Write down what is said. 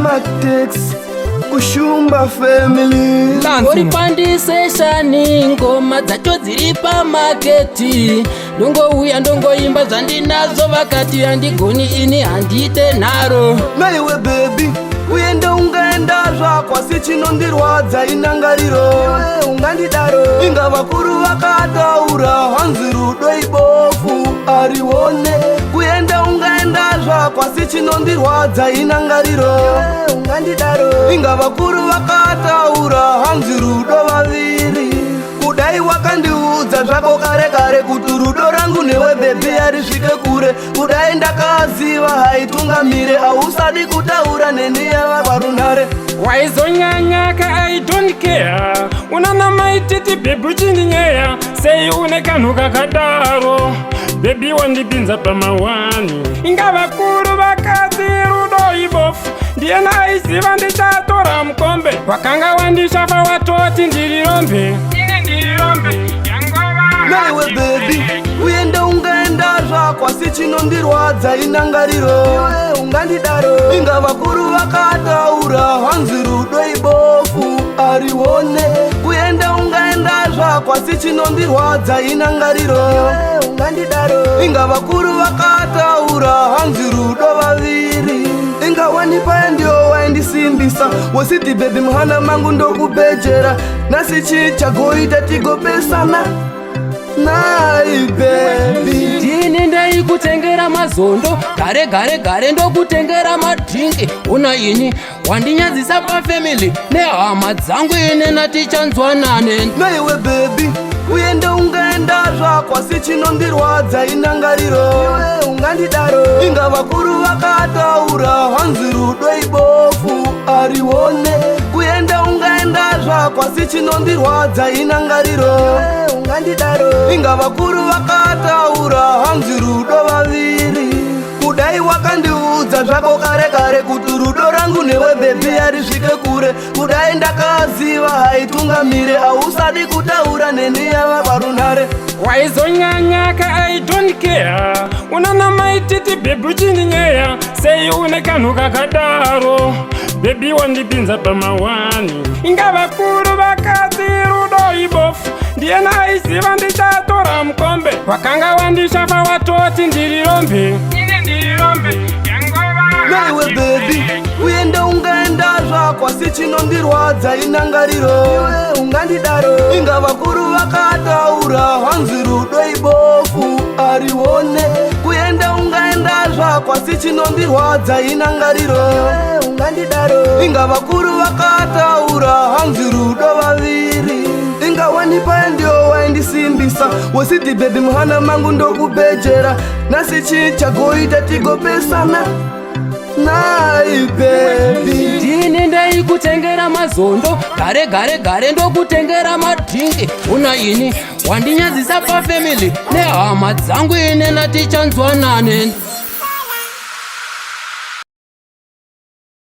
Matex kuShumba family. Uri pandiseshani, ngoma dzacho dziri pamarket. Ndongouya, ndongoimba zvandinazvo. Vakati handigoni, ini handiite nharo. Naiwe baby, kuenda ungaenda zvako, asi chinondirwadza inangariro. Iwe ungandidaro? Inga vakuru vakataura, hanzi rudo ibofu, arione. Kuenda ungaenda zvako, asi chinondirwadza inangariro. Iwe ungandidaro? Inga vakuru vakataura, hanzi rudo vaviri. Kudai wakandiudza zvako kare kare kuti rudo rangu newe baby harisvike kure. Kudai ndakaziva haitungamire. Hausadi kutaura neni, yava parunhare. Waizonyanyaka, I don't care. Unana Maititi baby, uchindinyeya sei? Une kanhu kakadaro baby, wandipinza pamawani. Inga vakuru vakati rudo ibofu, ndiyena aiziva ndichatora mukombe. Wakanga wandishafa, watoti ndiri rombe, ine ndiri rombe yangova. Naiwe baby, kuenda ungaenda zvako, asi chinondirwadza inangariro. Iwe ungandidaro? Inga vakuru vakataura, hanzi rudo ibofu, arione. Kuenda ungaenda zvako, asi chinondirwadza inangariro. Iwe ungandidaro? Inga vakuru vakataura, hanzi rudo vaviri. Inga wanipa ndiwo waindisimbisa, wositi baby, muhana mangu ndokubhejera. Nasi chichagoita tigopesana nai baby? Ndini ndaikutengera mazondo gare gare gare, ndokutengera madrink. Una ini wandinyadzisa pafamily nehama dzangu, ine natichanzwanane. Naiwe baby, kuenda ungaenda zvako, asi chinondirwadza inangariro. Iwe ungandidaro? Inga vakuru vakataura, hanzi rudo ibofu, arione. Kuenda ungaenda zvako, asi chinondirwadza inangariro. Iwe ungandidaro? Inga vakuru vakataura, hanzi rudo vaviri. Kudai wakandiudza zvako kare kare kuti rudo rangu newe baby harisvike kure. Kudai ndakaziva haitungamire. Hausadi kutaura neni, yava parunhare. Waizonyanyaka, I don't care. Unana Maititi baby, uchindinyeya sei? Une kanhu kakadaro baby, wandipinza pamawani. Inga vakuru vakati rudo ibofu, ndiyena aiziva ndichatora mukombe. Wakanga wandishafa, watoti ndiri rombe, ine ndiri rombe yangova. Naiwe baby, kuenda ungaenda zvako, asi chinondirwadza inangariro. Iwe ungandidaro? Inga vakuru vakataura, hanzi rudo ibofu, arione. Kuenda ungaenda zvako, asi chinondirwadza inangariro. Iwe ungandidaro? Inga vakuru vakataura, hanzi rudo vaviri. Inga wanipa ndiwo waindisimbisa, wositi baby, muhana mangu ndokubhejera. Nasi chichagoita tigopesana nai baby? Ndini ndaikutengera mazondo gare gare gare, ndokutengera madrink. Una ini wandinyadzisa pafamily nehama dzangu, ine natichanzwanane.